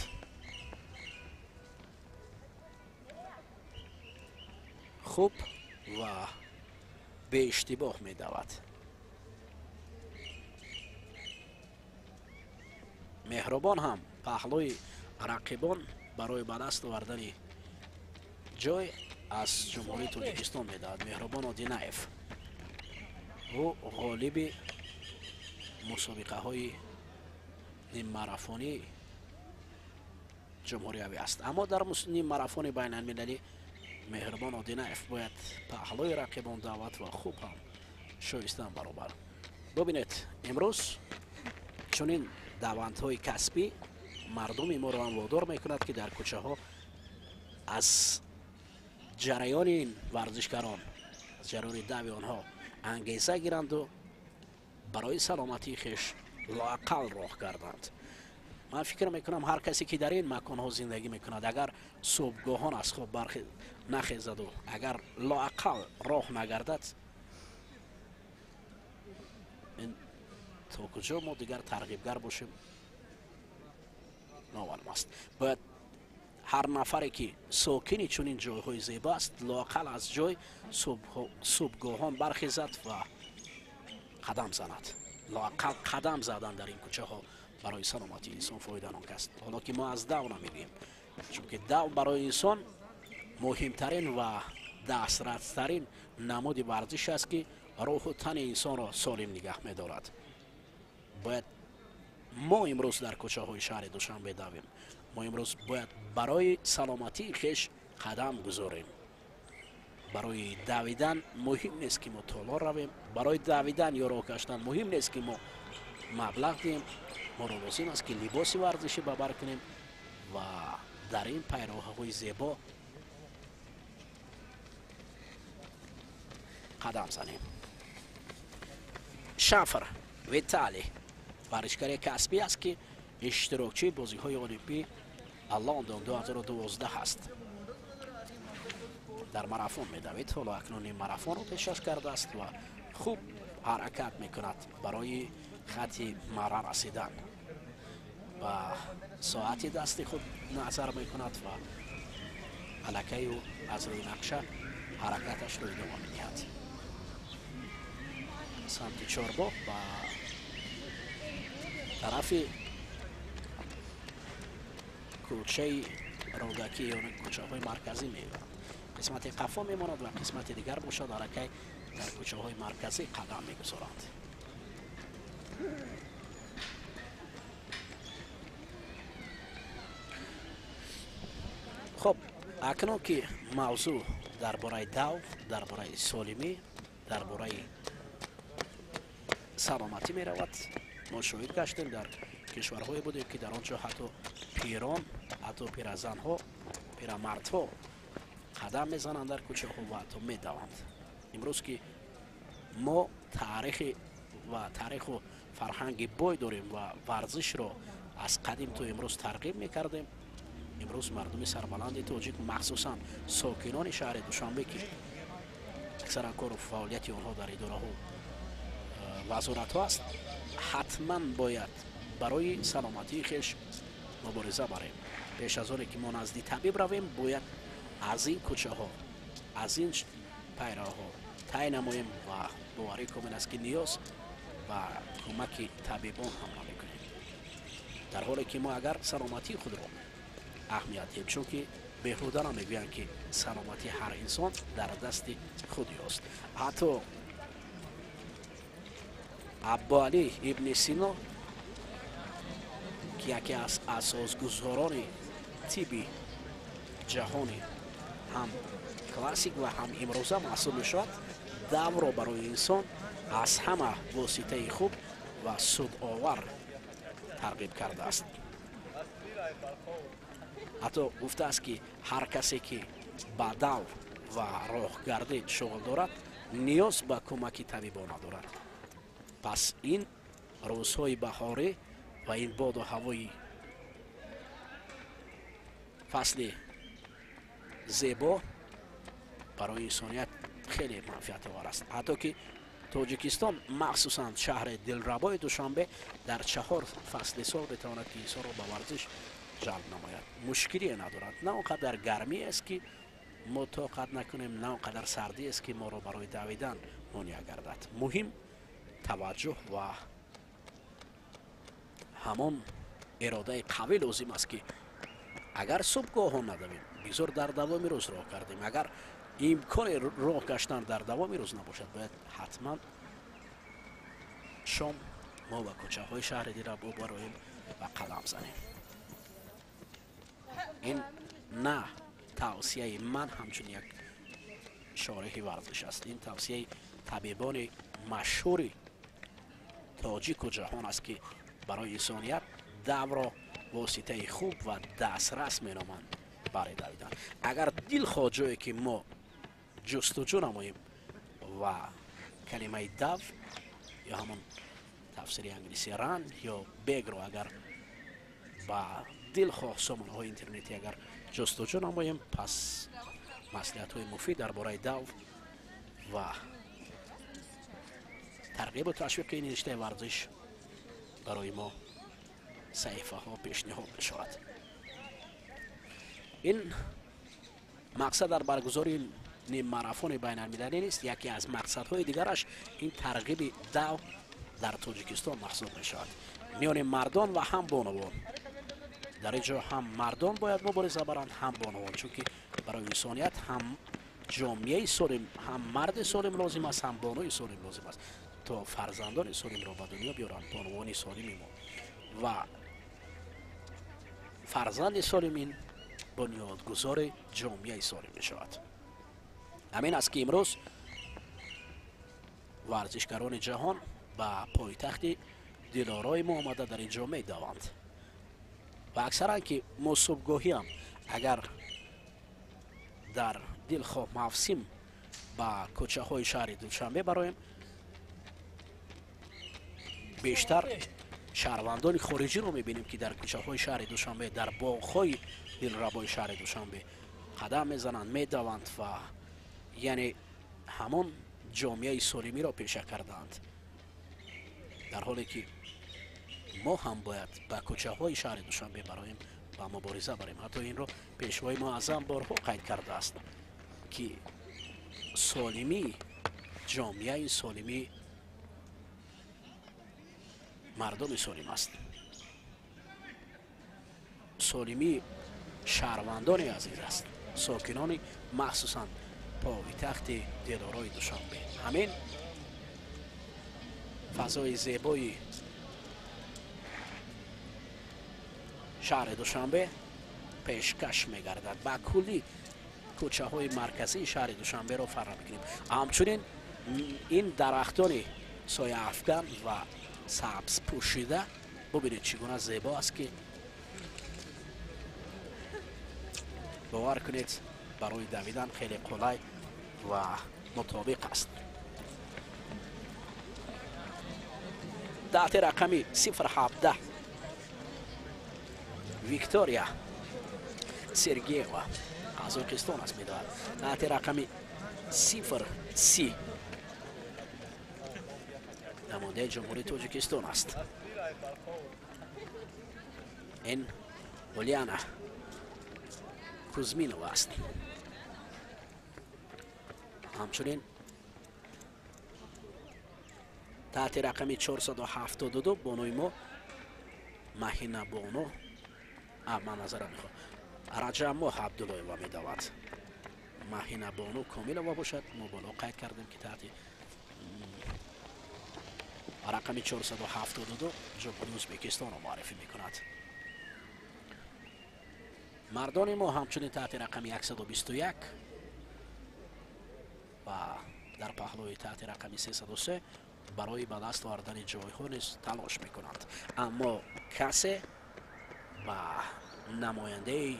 Хуб ва беиштибоҳ медавад. Меҳрубон ҳам паҳлӯи рақибон барои ба даст овардани ҷой аз Ҷумҳурии Тоҷикистон медавад. Меҳрубон Одинаев, ӯ ғолиби мусобиқаҳои ниммарафонии ҷумҳуриявӣ аст. Аммо дар ниммарафони байналмилалӣ Меҳрубон Одинаев бояд паҳлӯи рақибон давад ва хуб ҳам шоистан баробар. Бубинед, имрӯз чунин давандҳои касбӣ мардуми моро ҳам водор мекунад, ки дар кӯчаҳо аз ҷараёни варзишгарон, аз ҷараёни дави онҳо ангеза гиранду барои саломатии хеш лоақал роҳ гарданд. Ман фикр мекунам, ҳар касе ки дар ин маконҳо зиндагӣ мекунад, агар субҳгоҳон аз хоб нахезаду агар лоақал роҳ нагардад, то куҷо мо дигар тарғибгар бошем номаълум аст. Бояд ҳар нафаре ки сокини чунин ҷойҳои зебо аст, лоақал аз ҷой субҳгоҳон бархезад ва қадам занад. Лоақал қадам задан дар ин кӯчаҳо барои саломатии инсон фоиданок аст. Ҳоло ки мо аз дав намегӯем, чунки дав барои инсон муҳимтарин ва дастрастарин намуди варзиш аст, ки рӯҳу тани инсонро солим нигаҳ медорад. Бояд мо имрӯз дар кӯчаҳои шаҳри Душанбе давем. Мо имрӯз бояд барои саломатии хеш қадам гузорем. Барои давидан муҳим нест, ки мо толор равем. Барои давидан ё роҳ гаштан муҳим нест, ки мо маблағ диҳем. Моро лозим аст, ки либоси варзишӣ ба бар кунем ва дар ин пайроҳаҳои зебо қадам занем. Шафр Виталий варзишгари касбӣ аст, ки иштирокчии бозиҳои Олимпӣ Лондон 2012 аст. Дар марафон медавид. Ҳоло акнун ин марафонро пешкаш кардааст ва хуб ҳаракат мекунад барои хати мара расидан. Ба соати дасти худ назар мекунад ва аллакай ӯ аз рӯи нақша ҳаракаташро идома медиҳад. Самти Чорбоғ ба тарафи кӯчаи Рӯдакӣ ё кӯчаҳои марказӣ меояд. Қисмати қафо мемонад ва қисмати дигар бошад, аллакай дар кӯчаҳои марказӣ қадам мегузоранд. Хуб, акнун ки мавзӯъ дар бораи дав, дар бораи солимӣ, дар бораи саломатӣ меравад, мо шоҳид гаштем дар кишварҳое будем, ки дар он ҷо ҳатто пирон, ҳатто пиразанҳо, пирамардҳо қадам мезананд дар кӯчаҳо ва ҳатто медаванд. Имрӯз ки мо таърихи ва таъриху фарҳанги бой дорем ва варзишро аз қадим то имрӯз тарғиб мекардем, имрӯз мардуми сарбаланди тоҷик, махсусан сокинони шаҳри Душанбе, ки аксаран кору фаъолияти онҳо дар идораҳо вазоратҳо аст, ҳатман бояд барои саломатии хеш мубориза барем. Пеш аз оне ки мо назди табиб равем, бояд аз ин кӯчаҳо, аз ин пайраҳо тай намоем ва боварӣ комил аст, ки ниёз ба кӯмаки табибон ҳам намекунем. Дар ҳоле ки мо агар саломатии худро аҳамият диҳем, чунки беҳуда намегӯянд, ки саломатии ҳар инсон дар дасти худ ёст. Ҳатто Аббоалӣ ибни Сино, ки яке аз асосгузорони тибби ҷаҳони ҳам классик ва ҳам имрӯза маҳсуб мешавад, давро барои инсон аз ҳама воситаи хуб ва судовар тарғиб кардааст. Ҳатто гуфтааст, ки ҳар касе ки ба дав ва роҳгардӣ шуғл дорад, ниёз ба кӯмаки табибон надорад. Пас ин рӯзҳои баҳорӣ ва ин боду ҳавои фасли зебо барои инсоният хеле манфиатовар аст. Ҳатто ки Тоҷикистон, махсусан шаҳри дилрабои Душанбе, дар 4 фасли сол метавонад ки инсонро ба варзиш ҷалб намояд. Мушкилие надорад. На он қадар гармӣ аст, ки мо тоқат накунем, на он қадар сардӣ аст, ки моро барои давидан монеа гардад. Муҳим таваҷҷӯҳ ва ҳамон иродаи қавӣ лозим аст, ки агар субҳгоҳон надавем, бигзор дар давоми рӯз роҳ кардем. Агар имкони роҳ гаштан дар давоми рӯз набошад, бояд ҳатман шом мо ба кӯчаҳои шаҳри Дилрабо бароем ва қадам занем. Ин на тавсияи ман ҳамчун як шореҳи варзиш аст, ин тавсияи табибони машҳури тоҷику ҷаҳон аст, ки барои инсоният давро воситаи хуб ва дастрас меноманд барои давидан. Агар дилхоҳ ҷое ки мо ҷустуҷӯ намоем ва калимаи дав ё ҳамон тафсири англиси run ё бегро агар ба дилхоҳ сомонаҳои интернетӣ агар ҷустуҷӯ намоем, пас маслиҳатҳои муфид дар бораи дав ва тарғибу ташвиқи ин риштаи варзиш барои мо саҳифаҳо пешниҳод мешавад. Ин мақсад дар баргузории ниммарафони байналмилалӣ нест. Яке аз мақсадҳои дигараш ин тарғиби дав дар Тоҷикистон маҳсуб мешавад миёни мардон ва ҳам бонувон. Дар ин ҷо ҳам мардон бояд мубориза баранд, ҳам бонувон, чунки барои инсоният ҳам ҷомеаи солим, ҳам марди солим лозим аст, ҳам бонуи солим лозим аст, то фарзандони солимро ба дунё биёранд бонувони солими мо. Ва фарзанди солим ин бунёдгузори ҷомеаи солим мешавад. Ҳамин аст, ки имрӯз варзишгарони ҷаҳон ба пойтахти дилорои мо омада дар ин ҷо медаванд ва аксаран ки мо субҳгоҳиам агар дар дилхоҳ мавсим ба кӯчаҳои шаҳри Душанбе бароем, бештар шаҳрвандони хориҷиро мебинем, ки дар кӯчаҳои шаҳри Душанбе, дар боғҳои дилрабои шаҳри Душанбе қадам мезананд, медаванд ва яъне ҳамон ҷомеаи солимиро пеша кардаанд, дар ҳоле ки мо ҳам бояд ба кӯчаҳои шаҳри Душанбе бароем ва мубориза барем. Ҳатто инро пешвои муаззам борҳо қайд кардааст, ки солимии ҷомеаи солимӣ мардуми солим аст, солимии шаҳрвандони азиз аст, сокинони махсусан пойтахти дилорои Душанбе. Ҳамин фазои зебои шаҳри Душанбе пешкаш мегардад. Ба куллӣ кӯчаҳои марказии шаҳри Душанберо фарра мекунем. Ҳамчунин ин дарахтони сояафган ва сабз пӯшида, бубинед чӣ гуна зебо аст, ки бовар кунед барои давидан хеле қулай ва мутобиқ аст. Таҳти рақами 017 Виктория Сергеева, Қазоқистон аст, медавад. Таҳти рақами 030 намояндаи Ҷумҳурии Тоҷикистон аст. Ин Ульяна Кузминова аст. Ҳамчунин таҳти рақами 472 бонуи мо Маҳина бону, ман назарам мехоҳам, Раҷабмоҳ Абдуллоева медавад. Маҳина бону Комилова бошад, мо боло қайд кардем, ки таҳти рақами 472 Ҷумҳурии Ӯзбекистонро муаррифӣ мекунад. Мардони мо ҳамчунин таҳти рақами 121 ва дар паҳлӯи таҳти рақами 303 барои ба даст овардани ҷойҳо низ талош мекунанд. Аммо касе ба намояндаи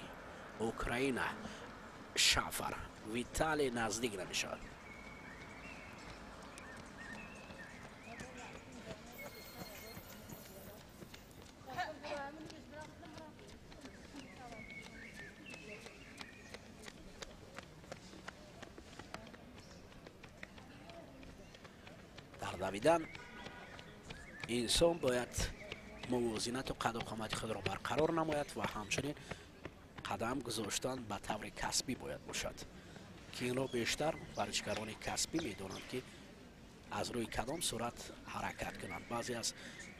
Украина Шафар Виталий наздик намешавад. Давидан инсон бояд мувозинату қаду қомати худро барқарор намояд ва ҳамчунин қадам гузоштан ба таври касбӣ бояд бошад, ки инро бештар варзишгарони касбӣ медонанд, ки аз рӯи кадом сурат ҳаракат кунанд. Баъзе аз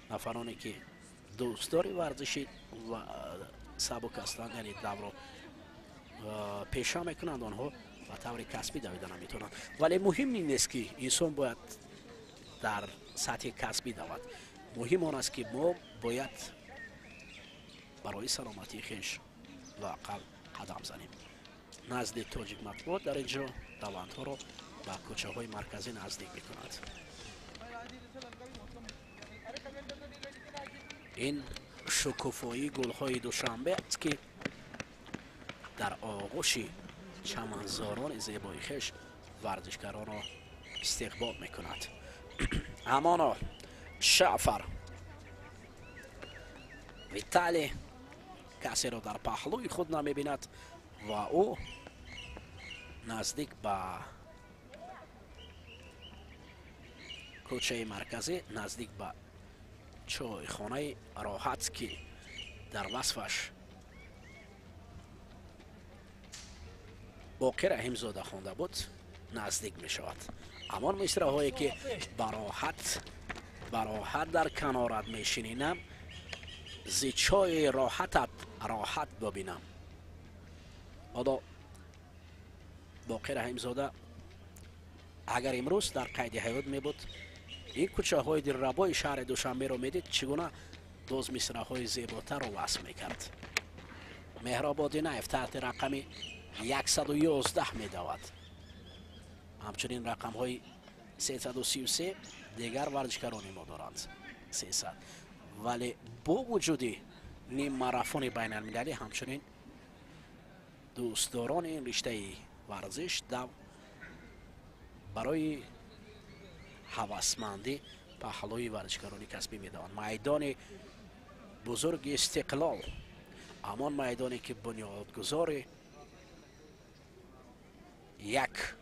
нафароне ки дӯстдори варзиши сабук ҳастанд, яъне давро пеша мекунанд, онҳо ба таври касбӣ давида наметавонанд. Вале муҳим ин нест, ки инсон бояд дар сатҳи касбӣ давад. Муҳим он аст, ки мо бояд барои саломатии хеш лоақал қадам занем. Назди Тоҷик матбуот дар ин ҷо давандҳоро ба кӯчаҳои марказӣ наздик мекунад. Ин шукуфоии гулҳои Душанбе аст, ки дар оғӯши чаманзорони зебои хеш варзишгаронро истиқбол мекунад. Амоно Шафар Витали касеро дар паҳлӯи худ намебинад ва ӯ наздик ба кӯчаи марказӣ, наздик ба чойхонаи роҳат, ки дар васфаш Боқир Раҳимзода хонда буд, наздик мешавад. Ҳамон мисраҳое ки бароҳат дар канорат мешининам, зи чойи роҳатат роҳат бибинам. Одо Боқир Раҳимзода агар имрӯз дар қайди ҳаёт мебуд, ин кӯчаҳои дилрабои шаҳри Душанберо медид, чӣ гуна боз мисраҳои зеботарро васф мекард. Меҳроб Одинаев таҳти рақами 111 медавад. Ҳамчунин рақамҳои 333 дигар варзишгарони мо доранд, 300. Вале бо вуҷуди ниммарафони байналмилалӣ ҳамчунин дӯстдорони ин риштаи варзиш дав барои ҳавасмандӣ паҳлӯи варзишгарони касбӣ медаванд. Майдони бузурги Истиқлол, ҳамон майдоне ки бунёдгузори як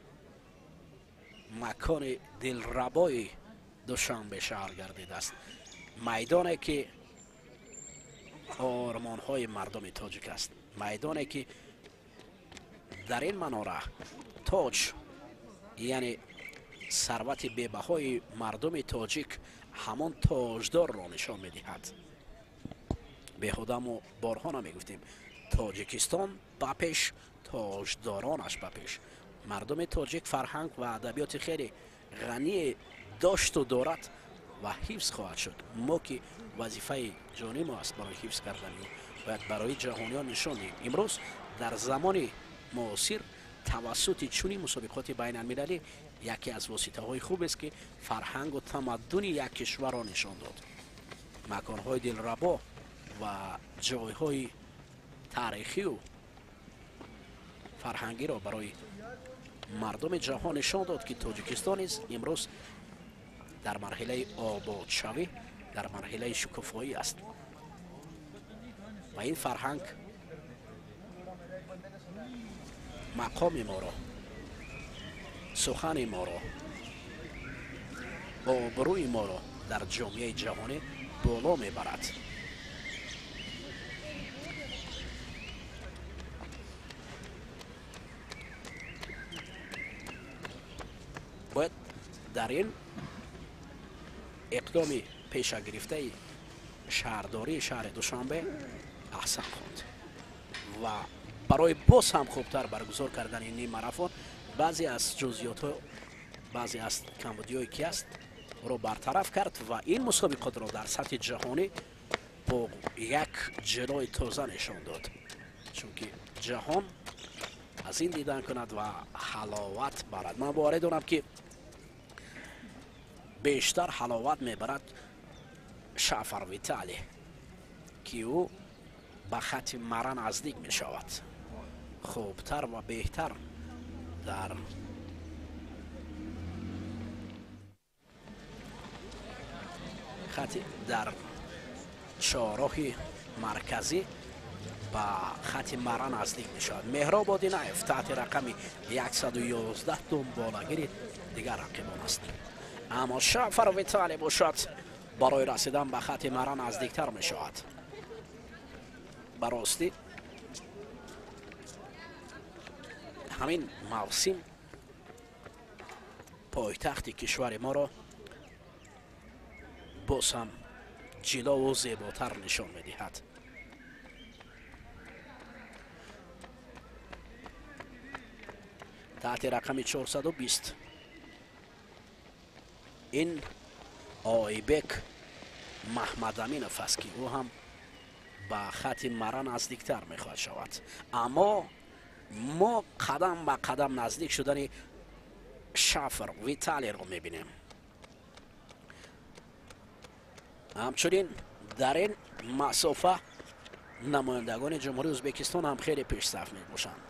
макони дилрабои Душанбе шаҳр гардидааст, майдоне ки ормонҳои мардуми тоҷик аст, майдоне ки дар ин манора тоҷ, яъне сарвати бебаҳои мардуми тоҷик, ҳамон тоҷдорро нишон медиҳад. Беҳуда мо борҳо намегуфтем, Тоҷикистон ба пеш, тоҷдоронаш ба пеш. Мардуми тоҷик фарҳанг ва адабиёти хеле ғание дошту дорад ва ҳифз хоҳад шуд. Мо ки вазифаи ҷонии мо аст барои ҳифз кардани ӯ, бояд барои ҷаҳониён нишон диҳем. Имрӯз дар замони муосир тавассути чунин мусобиқоти байналмилалӣ яке аз воситаҳои хубест, ки фарҳангу тамаддуни як кишварро нишон дод. Маконҳои дилрабо ва ҷойҳои таърихию фарҳангиро барои мардуми ҷаҳон нишон дод, ки Тоҷикистон низ имрӯз дар марҳилаи ободшавӣ, дар марҳилаи шукуфоӣ аст ва ин фарҳанг мақоми моро, сухани моро, обрӯи моро дар ҷомеаи ҷаҳонӣ боло мебарад. Бояд дар ин иқдоми пешагирифтаи шаҳрдории шаҳри Душанбе аҳсан хонд ва барои боз ҳам хубтар баргузор кардани ним марафон баъзе аз ҷузъиётҳо, баъзе аз камбудиҳое ки аст, ро бартараф кард ва ин мусобиқотро дар сатҳи ҷаҳонӣ бо як ҷилои тоза нишон дод, чунки ҷаҳон аз ин дидан кунад ва ҳаловат барад. Ман боварӣ дорам, ки бештар ҳаловат мебарад Шафар Витали, ки ӯ ба хати мара наздик мешавад, хубтар ва беҳтар дар хати дар чорроҳи марказӣ ба хати мара наздик мешавад. Меҳроб Одинаев таҳти рақами 111 дунболагири дигар рақибон аст. Аммо Шафар Виталий бошад, барои расидан ба хати мара наздиктар мешавад. Ба ростӣ ҳамин мавсим пойтахти кишвари моро боз ҳам ҷилову зеботар нишон медиҳад. Таҳти рақами 420 ин Ойбек Маҳмадаминов аст, ки ӯ ҳам ба хати мара наздиктар мехоҳад шавад. Аммо мо қадам ба қадам наздик шудани Шафар Виталиро мебинем. Ҳамчунин дар ин масофа намояндагони Ҷумҳурии Ӯзбекистон ҳам хеле пешсаф мебошанд.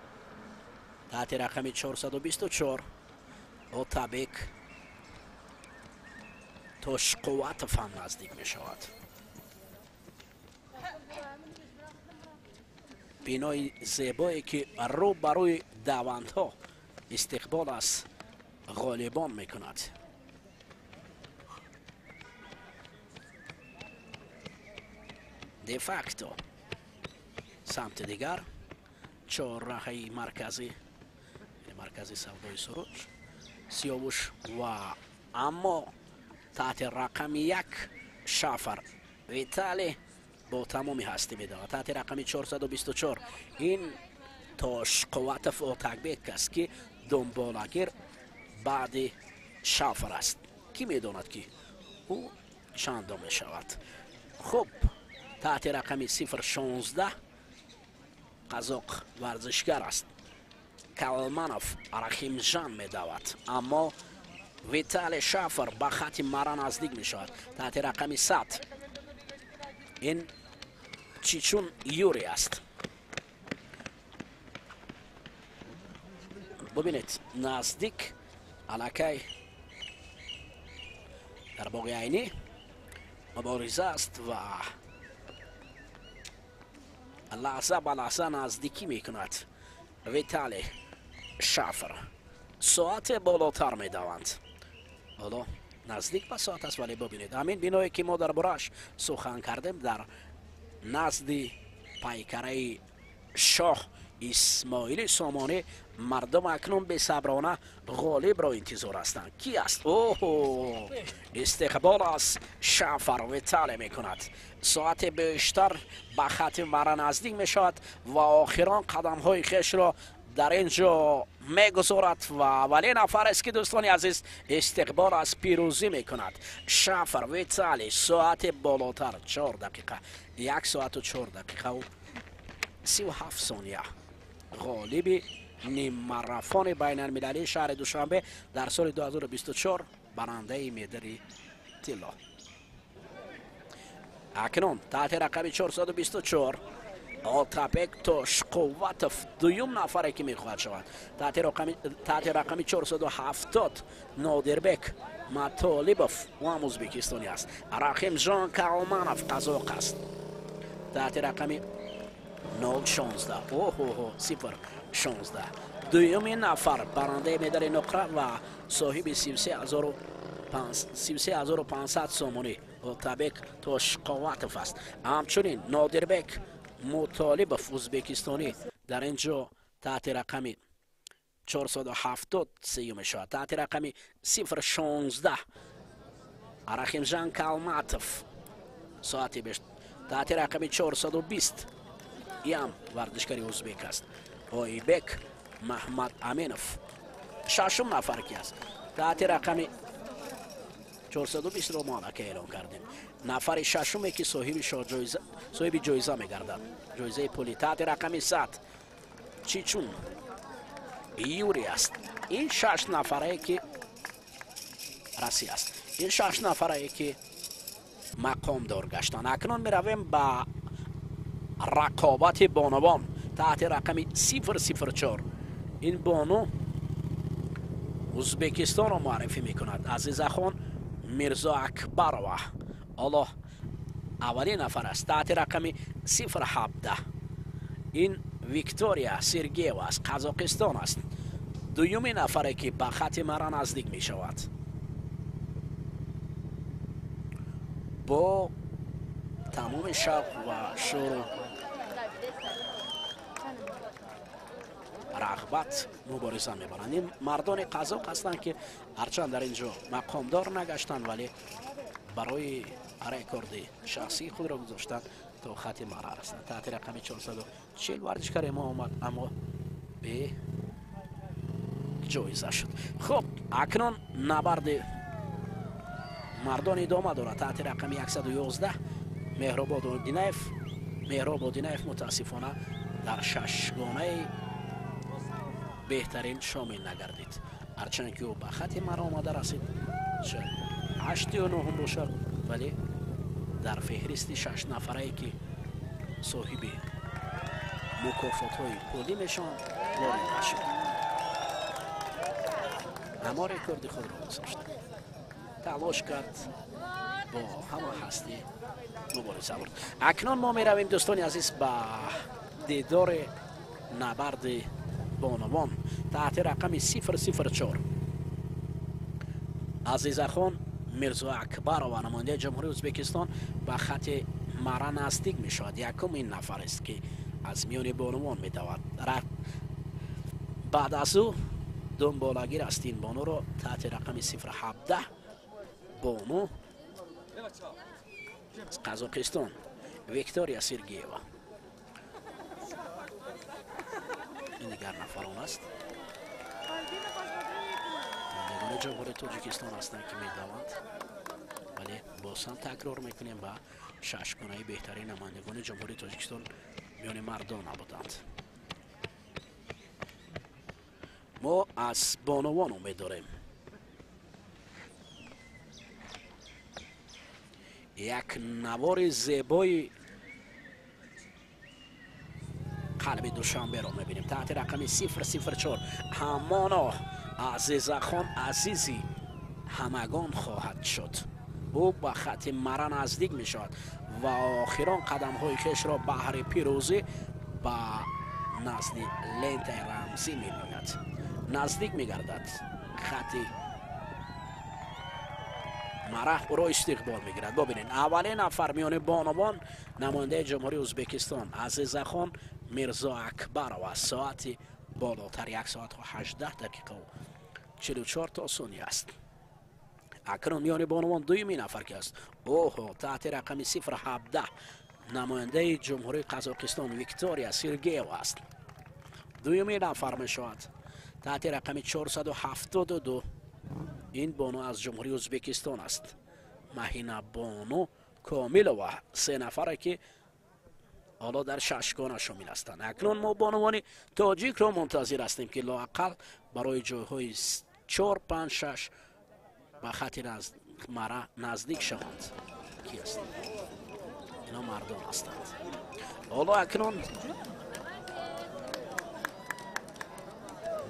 Таҳти рақами 424 Отабек Тошқувватов ҳам наздик мешавад. Бинои зебое ки рӯ ба рӯи давандҳо истиқбол аз ғолибон мекунад. Де-факто самти дигар чорраҳаи марказӣ, маркази савдои Суруҷ, Сиёвуш ва аммо таҳти рақами 1 Шафар Виталий бо тамоми ҳастӣ медавад. Таҳти рақами 424 ин Тошқувватов Отакбек аст, ки дунболагир баъди Шафар аст. Кӣ медонад, ки ӯ чандом мешавад? Хуб, таҳти рақами 016 қазоқ варзишгар аст. Калманов Рахимжан медавад, аммо Виталий Шафар ба хати мара наздик мешавад. Таҳти рақами 100 ин Чичун Юрий аст. Бубинед, наздик аллакай дар боғи Айнӣ мубориза аст ва лаҳза ба лаҳза наздикӣ мекунад Виталий Шафар. Соате болотар медаванд. Ҳоло наздик ба соат аст, вале бубинед, ҳамин биное ки мо дар борааш сухан кардем, дар назди пайкараи шоҳ Исмоили Сомонӣ мардум акнун бесаброна ғолибро интизор ҳастанд. Ки аст? Оҳо, истиқбол аз Шафар Виталий мекунад. Соате бештар ба хати мара наздик мешавад ва охирон қадамҳои хешро дар ин ҷо мегузорад ва аввалин нафар аст, ки дӯстони азиз истиқбол аз пирӯзӣ мекунад. Шафар Виталий соати болотар 4 дақиқа, 1 соату 4 дақиқаву 37 сония ғолиби ниммарафони байналмилалии шаҳри Душанбе дар соли 2024, барандаи медали тилло. Акнун таҳти рақами 424 Отабек Тошқувватов дуюм нафаре ки мехоҳад шавад. Таҳти рақами 470 Нодирбек Матолибов, ӯ ҳам ӯзбекистонӣ аст. Рахимжон Калманов қазоқ аст. Таҳти рақами 016, оҳоҳо, 016 дуюми нафар барандаи медали нуқра ва соҳиби 33500 сомонӣ Отабек Тошқувватов аст. Ҳамчунин Нодирбек Мутолибов ӯзбекистонӣ дар ин ҷо таҳти рақами 470 сеюм мешавад. Таҳти рақами 016 Рахимжан Калматов соати беш. Таҳти рақами 420 ям варзишгари ӯзбек аст. Ойбек Маҳмад Аминов шашум нафар ки аст. Таҳти рақами 420 ро мо аллакай эълон кардем. Нафари шашуме ки соҳиби ҷоиза мегардад, ҷоизаи пулӣ. Таҳти рақами 100 Чичун Юрий аст. Ин шаш нафарае ки Россия аст. Ин шаш нафарае ки мақомдор гаштанд. Акнун меравем ба рақобати бонувон. Таҳти рақами 004 ин бону Ӯзбекистонро муаррифӣ мекунад. Азизахон Мирзо Акбарова ҳоло аввалин нафар аст. Таҳти рақами 017 ин Виктория Сергеева аст, Қазоқистон аст. Дуюми нафаре ки ба хати мара наздик мешавад. Бо тамоми шавқ ва шӯру рағбат мубориза мебаранд. Ин мардони қазоқ ҳастанд, ки ҳарчанд дар ин ҷо мақомдор нагаштанд, вале барои рекорди шахсии худро гузоштанд то хати мара расанд. Таҳти рақами 440 варзишгари мо омад, аммо бе ҷоиза шуд. Хуб, акнун набарди мардон идома дорад. Таҳти рақами 111 Меҳробод Одинаев. Меҳроб Одинаев мутаассифона дар шашгонаи беҳтарин шомил нагардид, ҳарчанд ки ӯ ба хати мара омада расид, 8-ю 9 бошад, вале дар феҳристи 6 нафарае ки соҳиби мукофотҳои пулӣ мешаванд ворид нашуд, аммо рекорди худро гузошт. Талош кард, бо ҳама ҳастӣ мубориза бурд. Акнун мо меравем, дӯстони азиз, ба дидори набарди бонувон таҳти рақами 004. Азизахон Мирзоакбарова, намояндаи Ҷумҳурии Ӯзбекистон, ба хати мара наздик мешавад. Якум ин нафар аст, ки аз миёни бонувон медавад. Баъд аз ӯ дунболагир аст ин бонуро таҳти рақами 017 бону аз Қазоқистон Виктория Сергеева. Ин дигар нафарон аст. Намояндагони Ҷумҳурии Тоҷикистон ҳастанд, ки медаванд, вале боз ҳам такрор мекунем, ба шашгонаи беҳтарин намояндагони Ҷумҳурии Тоҷикистон миёни мардон набуданд. Мо аз бонувон умед дорем. Як навори зебои қалби Душанберо мебинем таҳти рақами 004. Ҳамоно Азизахон азизи ҳамагон хоҳад шуд. Ӯ ба хати мара наздик мешавад ва охирон қадамҳои хешро баҳри пирӯзӣ ба назди лентаи рамзӣ мемонад. Наздик мегардад, хати мара ӯро истиқбол мегирад. Бубинед, аввалин нафар миёни бонувон намояндаи Ҷумҳурии Ӯзбекистон Азизахон Мирзоакбарова. Соати болотар 1 соату 18 дақиқаву 44 то сония аст. Акнун миёни бонувон дуюми нафар ки аст? Оҳо, таҳти рақами 017 намояндаи Ҷумҳурии Қазоқистон Виктория Сергеева аст. Дуюми нафар мешавад таҳти рақами 472. Ин бону аз Ҷумҳурии Ӯзбекистон аст, Маҳина бону Комилова. Се нафаре ки ҳоло дар шашгона шомил ҳастанд. Акнун мо бонувони тоҷикро мунтазир ҳастем, ки лоақал барои ҷойҳои 4, 5, 6 ба хати мара наздик шаванд. Ки аст? Ино мардон ҳастанд. Ҳоло акнун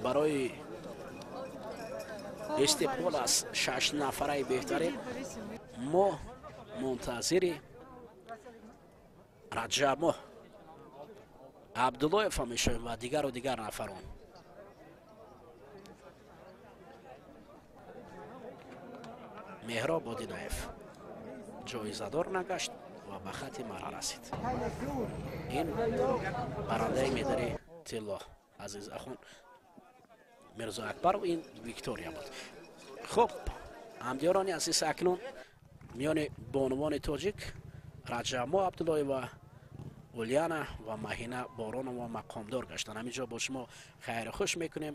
барои истиқбол аз 6 нафараи беҳтарин мо мунтазири Раҷабмо Абдуллоева мешавем ва дигару дигар нафарон. Меҳроб Одинаев ҷоизадор нагашт ва ба хати мара расид. Ин барандаи медали тилло Азизахон Мирзоакбаров, ин Виктория буд. Хуб, ҳамдиёрони азиз, акнун миёни бонувони тоҷик Раҷабмо Абдуллоева, Ульяна ва Маҳина Боронова мақомдор гаштанд. Ҳамин ҷо бо шумо хайру хуш мекунем.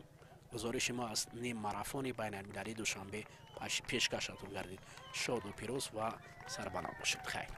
Гузориши мо аз ниммарафони байналмилалии Душанбе пешкашатон гардид. Шоду пирӯз ва сарбаланд бошед. Хайр.